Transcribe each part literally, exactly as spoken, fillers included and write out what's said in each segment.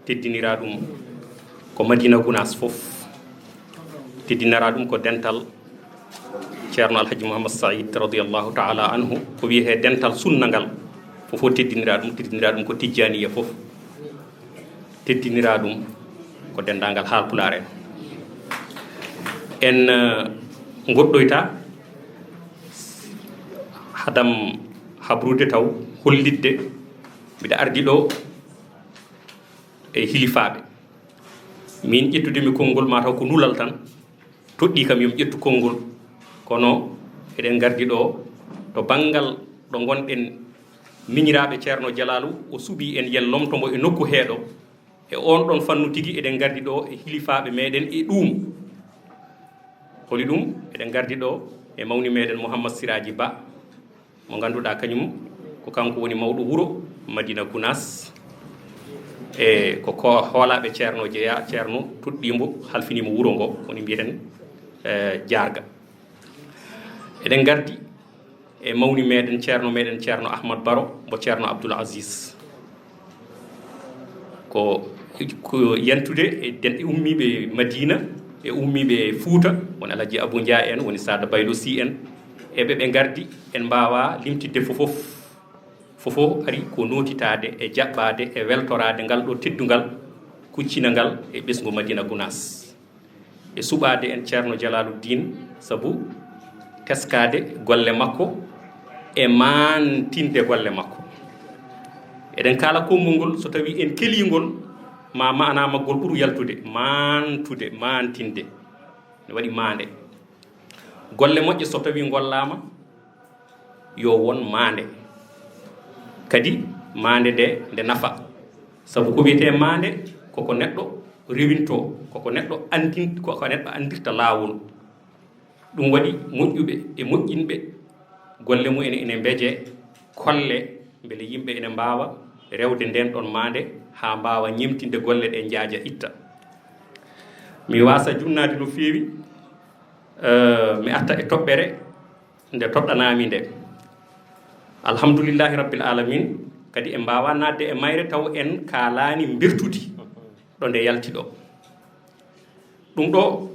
Teddinira ɗum ko Madina Gunaas fof, teddinira ɗum ko dental Ceerno Alhaji Mouhammad Saïd radiyallahu taala anhu, ko wiyetee dental sunna ngal, fof o teddinira ɗum, teddinira ɗum ko Tijjaniya fof, teddinira ɗum ko denndaangal Haalpulaar en. En, eh, ngoɗɗoyta hadam habrude taw hollitde mbiɗa ardi ɗo e hilifaaɓe. Min ƴettude mi konngol, mataw ko nulal tan toɗɗi kam, yo mi ƴettu konngol. Kono eɗen ngardi ɗo to banngal ɗo ngonɗen miñiraaɓe Ceerno Jalaalu, o suɓii en yen lomto mbo e nokku heeɗo. E oon ɗon fannu tigi eɗen ngardi ɗo e hilifaaɓe meɗen e ɗuum. Holi ɗum? Eɗen ngardi ɗo e mawni meɗen Mouhammad Siraaji Ba, mo ngannduɗaa kañum ko kanko woni mawɗo wuro Madina Gunaas, e ko, ko hoolaaɓe Ceerno jeyaa, Ceerno toɗɗii mbo, halfinii mo wuro ngo, woni mbiyen, eh, Jaarga. Eɗen ngardi e mawni meɗen, Ceerno meɗen, Ceerno Ahmad Baro, mbo Ceerno Abdoul Aziz. Ko, ko yantude e den-, e ummiiɓe Madina, e ummiiɓe Fuuta, woni Alhaji Abou Ndiaye en, woni Sada Baylo Sy en, e ɓe ɓe ngardi, en mbaawaa limtidde fofof. Fofof ari ko nootitaade e jaɓɓaade e weltoraade ngal ɗo teddungal, kuccinangal e ɓesngu Madina Gunaas. E suɓaade en Ceerno Jalaaluddin sabu teskaade golle makko e maantinde golle makko. Eɗen kaala konngol ngol, so tawii en kelii ngol, ma maanaa maggol ɓuru yaltude, maantude, maantinde. Ne waɗi maande. Golle moƴƴe so tawii ngollaama, yo won maande. Kadi maande nde, nde nafa. Sabu ko wiyetee maande, koko neɗɗo rewintoo, koko neɗɗo anndin-, koko neɗɗo anndirta laawol. Ɗum waɗi moƴƴuɓe e moƴƴinɓe golle mumen ene mbeje, kolle, mbele yimɓe ene mbaawa rewde ndeen ɗon maande haa mbaawa ñemtinde golle ɗe, njaaja itta. Mi waasa junnaade no feewi, eh, mi arta e toɓɓere nde toɗɗanaami nde. Alhamdulillahi Rabbil Alamin, kadi en mbaawaa naatde e mayre taw en kaalaani mbertudi ɗo nde yalti ɗo. Ɗum ɗo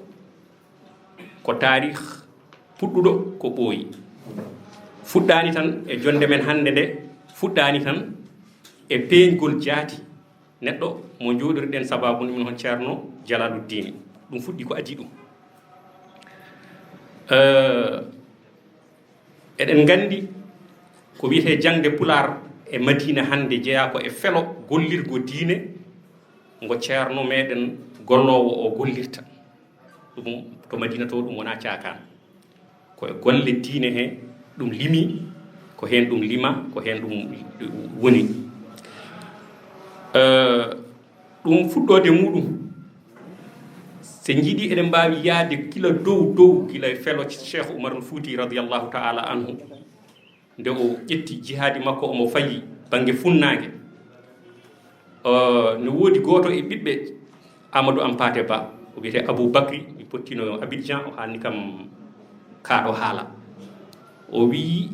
ko taarih puɗɗuɗo ko ɓooyi. Fuɗɗaani tan e jonnde men hannde nde, fuɗɗaani tan e peeñgol jaati neɗɗo mo njooɗoriɗen sabaabu mum hono Ceerno Jalaaluddin. Ɗum fuɗɗi ko adii ɗum. Eh, eɗen nganndi ko wiyetee jaŋde Pulaar e Madina hannde jeyaa ko e felo gollirgo diine ngo Ceerno meɗen golloowo o gollirta. Ɗum to Madina to, ɗum wonaa caakaan. Ko e golle diine he ɗum limi, ko heen ɗum lima, ko heen ɗum woni. Eh, ɗum fuɗɗoode muɗum, so njiɗi eɗen mbaawi yahde gila dow dow, gila e felo Cheikh Umarul Fouti radiyallahu ta'ala anhu. Nde o ƴetti jihaadi makko, omo fayi bannge funnaange. Eh, no woodi gooto e ɓiɓɓe Amadou Hampâté Bâ, o wiyetee Abou Bakri, mi pottino Abidjan, o haalni kam kaa ɗo haala. O wiyi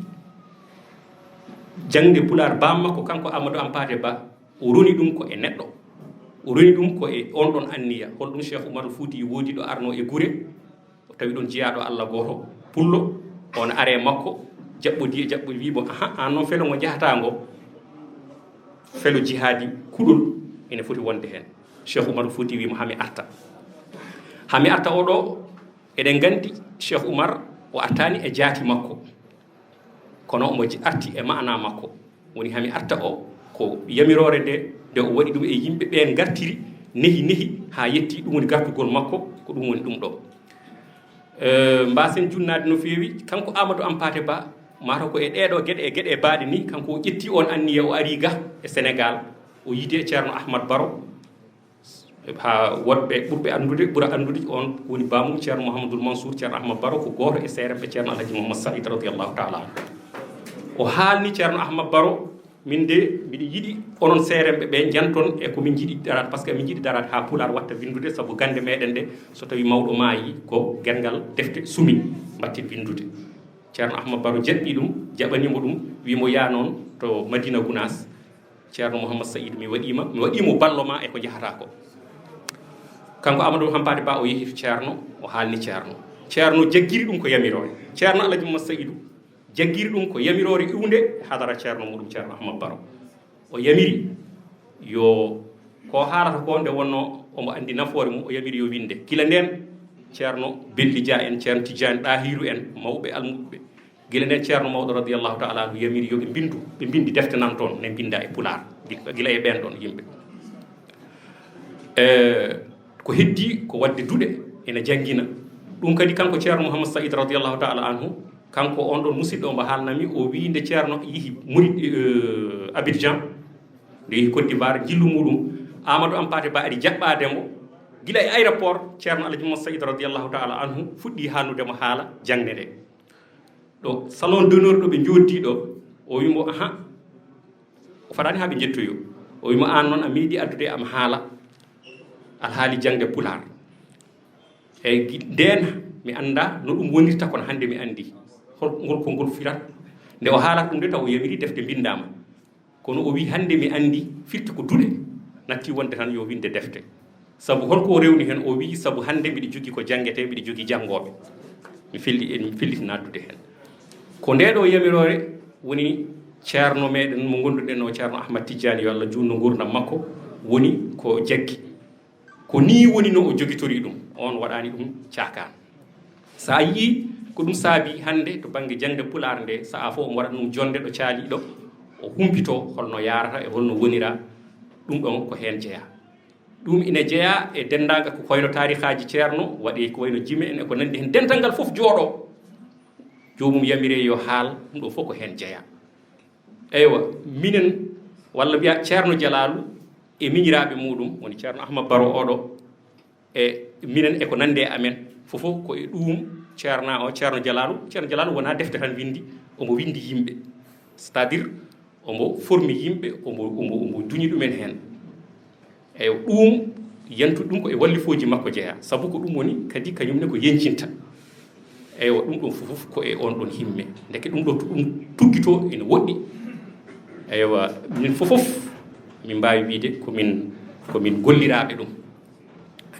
jaŋde Pulaar baam makko, kanko Amadou Hampâté Bâ, o roni ɗum ko e neɗɗo. O roni ɗum ko e oon ɗon anniya. Holɗum Cheikh Umarul Fouti woodi ɗo arno e gure, o tawi ɗon jiyaaɗo Allah gooto, pullo, on are makko, jaɓɓodi e jaɓɓodi, wii mo, "Aha, aan noon felo ngo njahataa ngo, felo jihaadi kuɗol ene foti wonde heen." Cheikh Umarul Fouti wii mo, "Haa mi arta." Haa mi arta o ɗo, eɗen nganndi Cheikh Umar o artaani e jaati makko. Kono omo ji-, arti e maanaa makko. Woni haa mi arta o, ko yamiroore nde, nde o waɗi ɗum e yimɓe ɓeen ngartiri, nehi, nehi, haa yetti ɗum woni gartugol makko, ko ɗum woni ɗum ɗo. Eh, mbaasen junnaade no feewi, kanko Amadou Hampâté Bâ, mataw ko e ɗeeɗo geɗe, e geɗe baaɗe ni, kanko o ƴetti oon anniya, o ari ga e Senegaal, O yiide e Ceerno Ahmad Baro, haa woɗɓe ɓurɓe anndude, ɓura anndude on woni baamum Ceerno Mouhamadoul Mansour. Ceerno Ahmad Baro ko gooto e seerenɓe Ceerno Alhaji Mouhamad Saïd radiyallahu taala anhu. O haalni Ceerno Ahmad Baro, "Min de, mbiɗa yiɗi onon seerenɓe ɓe njanton e ko min njiɗi daraade, par ce que min njiɗi daraade haa Pulaar watta winndude, sabu gannde meɗen ɗe, so tawi mawɗo maayi, ko genngal defte sumi, mbatten winndude." Ceerno Ahmad Baro jaɓɓi ɗum, jaɓanimo ɗum, wimo yaa noon to Madina Gunaas. Ceerno Mouhamad Saïd, mi waɗiima, mi waɗiimo ballo ma e ko njahata ko. Kanko Amadou Hampate Ba, o yehi to Ceerno, o haalni Ceerno. Ceerno jaggiri ɗum ko yamiroore. Ceerno Alhaji Mouhamad Saïdu jaggiri ɗum ko yamiroore iwnde e hadara Ceerno muɗum Ceerno Ahmad Baro. O yamiri yo ko haalata ko nde wonno omo anndi nafoore mum, o yamiri yo winde. Gila ndeen, Ceerno Belli Dia en, Ceerno Tijjaani Ɗahiru en, mawɓe almuɓɓe. Gila ndeen Ceerno mawɗo radiyallahu taala anhu yamiri yo ɓe mbindu, ɓe mbindi defte nan toon, ne mbinda e Pulaar. Gila, gila e ɓeen ɗoon yimɓe. E, ko heddi ko waɗde duɗe ene janngina. Ɗum kadi kanko Ceerno Mouhamad Saïd radiyallahu taala anhu, kanko on ɗon musidɗo omo haalnami, o wii nde Ceerno yehi Murid, eh, Abidjan, nde yehi Côte d'Ivoire, njillu muɗum, Amadou Hampate Ba ari jaɓɓaade mo. Gila e aéroport, Ceerno Alhaji Mouhamad Saïd radiyallahu taala anhu fuɗɗi haalnude mo haala jaŋde nde. Ɗo salon d'honneur ɗo ɓe njooddii ɗo, o wii mo, "Aha." O fadaani haa ɓe njettoyoo. O wii mo, "Aan noon a meeɗi addude e am haala, alhaali jaŋde Pulaar. Eyi, gi-, ndeen mi anndaa no ɗum wonirta, kono hannde mi anndi hol ngol ko ngol firat." Nde o haalata ɗum de, taw o yamiri defte mbinndaama. Kono o wii, "Hannde mi anndi firti ko duɗe natti wonde tan yo winde defte." Sabu holko o rewni heen? O wii, "Sabu hannde mbiɗa jogii ko janngetee, mbiɗa jogii janngooɓe." Mi felli-, mi felliti naatdude heen. Ko ndee ɗoo yamiroore woni ceerno meɗen mo ngonduɗen o, Ceerno Ahmad Tijjaani, yo Allah juutnu nguurndam makko, woni ko jaggi. Ko nii woni no o jogitori ɗum, on waɗaani ɗum caakaan. So a yii ko ɗum saabi hannde to bannge jaŋde Pulaar nde, sahaa fof omo waɗa ɗum jonnde ɗo caali ɗo, o humpito holno yaarata e holno wonira, ɗum ɗon ko heen jeyaa. Ɗum ina jeyaa e denndaangal ko koyno taarikaaji ceerno, waɗi ko wayno jime en e ko nanndi heen, dental ngal fof jooɗo, joomum yamire yo haal, ɗum ɗo fof ko heen jeyaa. Eywa, minen, walla mbiya Ceerno Jalaalu e miñiraaɓe muɗum, woni Ceerno Ahmad Baro oɗo, e minen e ko nanndi e amen, fof fof ko e ɗum Ceerno o, Ceerno Jalaalu, Ceerno Jalaalu wonaa defte tan winndi, omo winndi yimɓe. C'est-à-dire, omo formi yimɓe, omo, omo, omo duñi ɗumen heen. Eywa, ɗum, yantude ɗum ko e wallifooji makko jeyaa, sabu ko ɗum woni kadi kañum ne ko yencinta. Eywa, ɗum ɗon fof fof ko e on ɗon himme. Ndeke ɗum ɗo to ɗum tuggitoo ene woɗɗi. Eywa, min fof fof min mbaawi wiyde ko min, ko min golliraaɓe ɗum.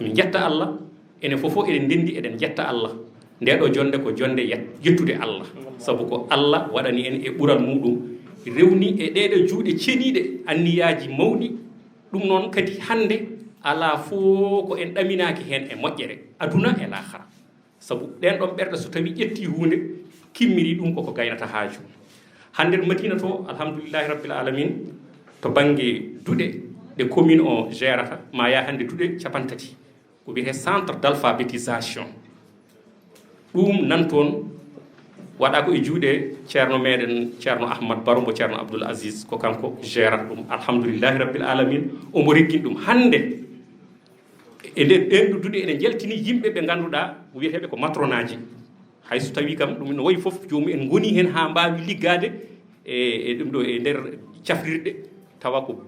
Min njetta Allah, enen fof fof eɗen ndenndi, eɗen njetta Allah. Nde ɗo jonnde ko jonnde yet-, yettude Allah. Sabu ko Allah waɗani en e ɓural muɗum, rewni e ɗee ɗo juuɗe ceniiɗe anniyaaji mawɗi. Ɗum noon kadi hannde alaa fof ko en ɗaminaaki heen e moƴƴere aduna e laakhara. Sabu ɗeen ɗon ɓerɗe so tawi ƴetti huunde, kimmiri ɗum koko gaynata haaju. Hannde Madina to, alhamdulillahi rabbil alamin, to bannge duɗe ɗe commune o gérata, ma yaa hannde duɗe capantati. Ko wiyetee centre d'alphabétisation. Ɗum nan toon waɗa ko e juuɗe Ceerno meɗen, Ceerno Ahmad Baro, mbo Ceerno Abdoul Aziz, ko kanko gérata ɗum. Alhamdulillahi rabbil alamin, omo reggin ɗum. Hannde, e nder ɗeen ɗo duɗe, ene njaltini yimɓe ɓe ngannduɗaa ko wiyeteeɓe ko matronaaji. Hay so tawii kam ɗum no wayi fof, joomum en ngoni heen haa mbaawi liggaade e, e ɗum ɗo e nder cafrirɗe, tawa ko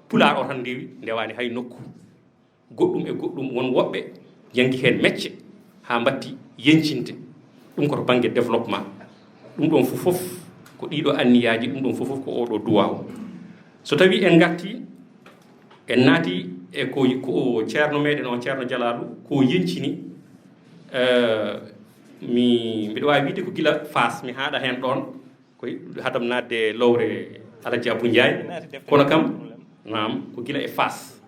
pulaar o tan ndewi, ndewaani hay nokku. Goɗɗum e goɗɗum, won woɓɓe njanngi heen mecce haa mbatti yeñcinde. Ɗum ko to bannge développement. Ɗum ɗoon fof fof ko ɗiiɗo anniyaaji, ɗum ɗoon fof fof ko oo ɗo duwaaw. So tawii en ngartii, en naati e ko, ko o ceerno meɗen o, Ceerno Jalaalu, ko yeñcini, eh, mi, mbiɗa waawi wiyde ko gila Faas, mi haaɗa heen ɗoon, ko hadam naatde e lowre Alhaji Abou Ndiaye. Kono kam, naam, ko gila e Faas.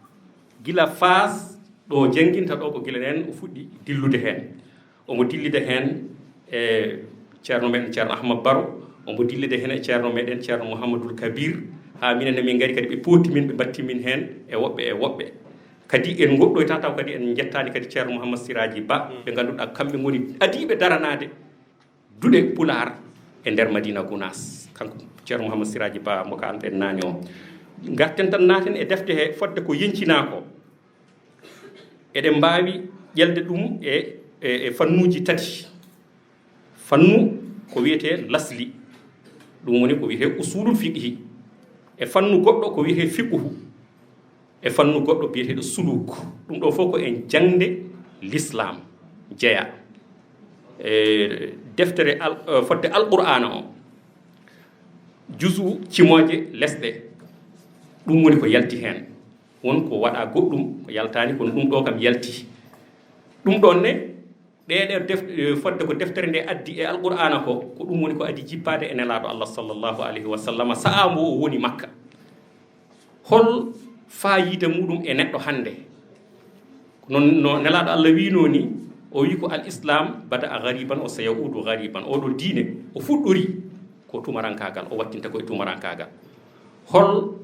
Gila Faas, ɗo jannginta ɗo, ko gila heen o fuɗɗi dillude heen. Omo dillida heen e ceerno men, Ceerno Ahmad Baro, omo dillida heen e ceerno meɗen, Ceerno Mouhamadoul Kabir, haa minen ne min ngari kadi, ɓe potti min, ɓe mbatti min heen e woɓɓe e woɓɓe. Kadi en ngoɗɗoyta taw kadi en njettaani kadi Ceerno Mouhamad Siraaji Ba, ɓe ngannduɗaa kamɓe ngoni adiiɓe daranaade duɗe pulaar e nder Madina Gunaas. Kanko Ceerno Mouhamad Siraaji Ba mo kaalɗen naane o. Ngarten tan naaten e defte he fodde ko yencinaa ko. Eɗen mbaawi ƴelde ɗum e, e, e fannuuji tati. Fannu ko wiyetee lasli, ɗum woni ko wiyetee usulul fiqhi. E fannu goɗɗo ko wiyetee fiqhu. E fannu goɗɗo biyeteeɗo suluk. Ɗum ɗo fof ko en jaŋde l'islam jeya. E deftere al-, e fodde Alqur'aana o, juzu cimooje lesɗe, ɗum woni ko yalti heen. Won ko waɗa goɗɗum, ko yaltaani, kono ɗum ɗo kam yalti. Ɗum ɗon ne, ɗee ɗe def-, e fodde ko deftere nde addi e Alqur'aana ko, ko ɗum woni ko addi jippaade e Nelaaɗo Allah sallallahu alayhi wa sallam, sa'a mbo o woni Makka. Hol faayiida muɗum e neɗɗo hannde? Non no Nelaaɗo Allah wiinoo ni, o wii ko al islam bada'a ghariban wa sayaudu ghariban. Oɗo diine o fuɗɗori ko tumarankaagal, o wattinta ko e tumarankaagal. Hol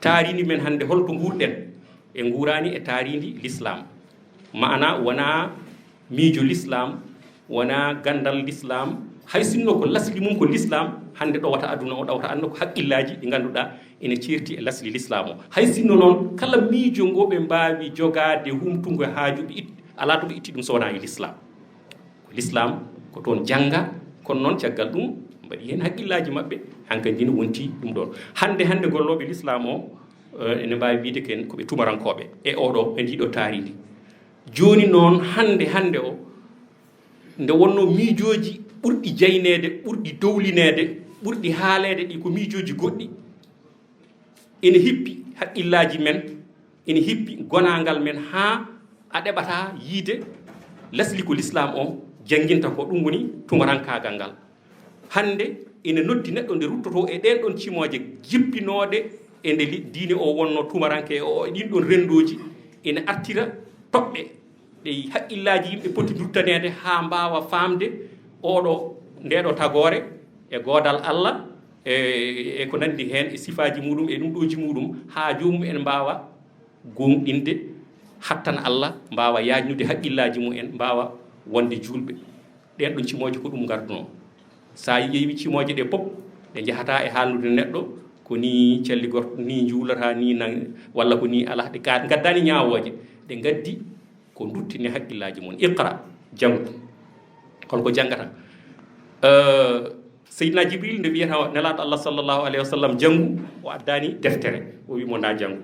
taarindi men hannde, hol to nguurɗen? En nguuraani e taarindi l'islam. Maana wonaa miijo l'islam, wonaa ganndal l'islam. Hay sinno ko lasli mum ko l'islam, hannde ɗowata aduna o, ɗowata aduna ko haqqillaaji ɗi ngannduɗaa ene ceerti e lasli l'islam o. Hay sinno noon, kala miijo ngo ɓe mbaawi jogaade humtungo e haajuɓe it-, alaa to ɓe itti ɗum so wonaa e l'islam. Ko l'islam, ko toon jannga, kono noon caggal ɗum mbaɗi heen haqqillaaji maɓɓe, hankadi ne wonti ɗum ɗoon. Hannde, hannde gollooɓe l'islam o, eh, ene mbaawi wiyde ken ko ɓe tumarankooɓe e oɗo, e ndiɗo taarindi. Jooni noon, hannde, hannde o, nde wonnoo miijooji ɓurɗi jayneede, ɓurɗi dowlineede, ɓurɗi haaleede ɗi ko miijooji goɗɗi, ene hippi haqqillaaji men, ene hippi gonaangal men, haa a ɗeɓata yiide lasli ko l'islam o jannginta ko, ɗum woni tumarankaagal ngal. Hannde ene noddi neɗɗo nde ruttotoo e ɗeen ɗon cimooje jippinooɗe e nde li-, diine o wonnoo tumaranke o, e ɗiin ɗon renndooji ene artira toɓɓe ɗe haqqillaaji yimɓe poti ruttaneede haa mbaawa faamde oɗo, ndeeɗo tagoore e goodal Allah e, e ko nanndi heen e sifaaji muɗum e ɗum ɗooji muɗum, haa joomum en mbaawa gooŋɗinde, hattana Allah, mbaawa yaajnude haqqillaaji mum en, mbaawa wonde juulɓe. Ɗeen ɗon cimooje ko ɗum ngardunoo. So a ƴeewi cimooje ɗe pop, ɗe njahataa e haalnude neɗɗo ko ni calli gorko, ni njuulata, ni nan-, walla ko ni alaa, ɗe ga-, ngaddaani ñaawooje. Ɗe ngaddi ko duttini haqqillaaji mum. Iqra, janngu. Holko janngata? Eh, Seydina Jibril nde wiyata Nelaaɗo Allah sallallahu alayhi wa sallam janngu, o addaani deftere. O wii mo ndaa janngu.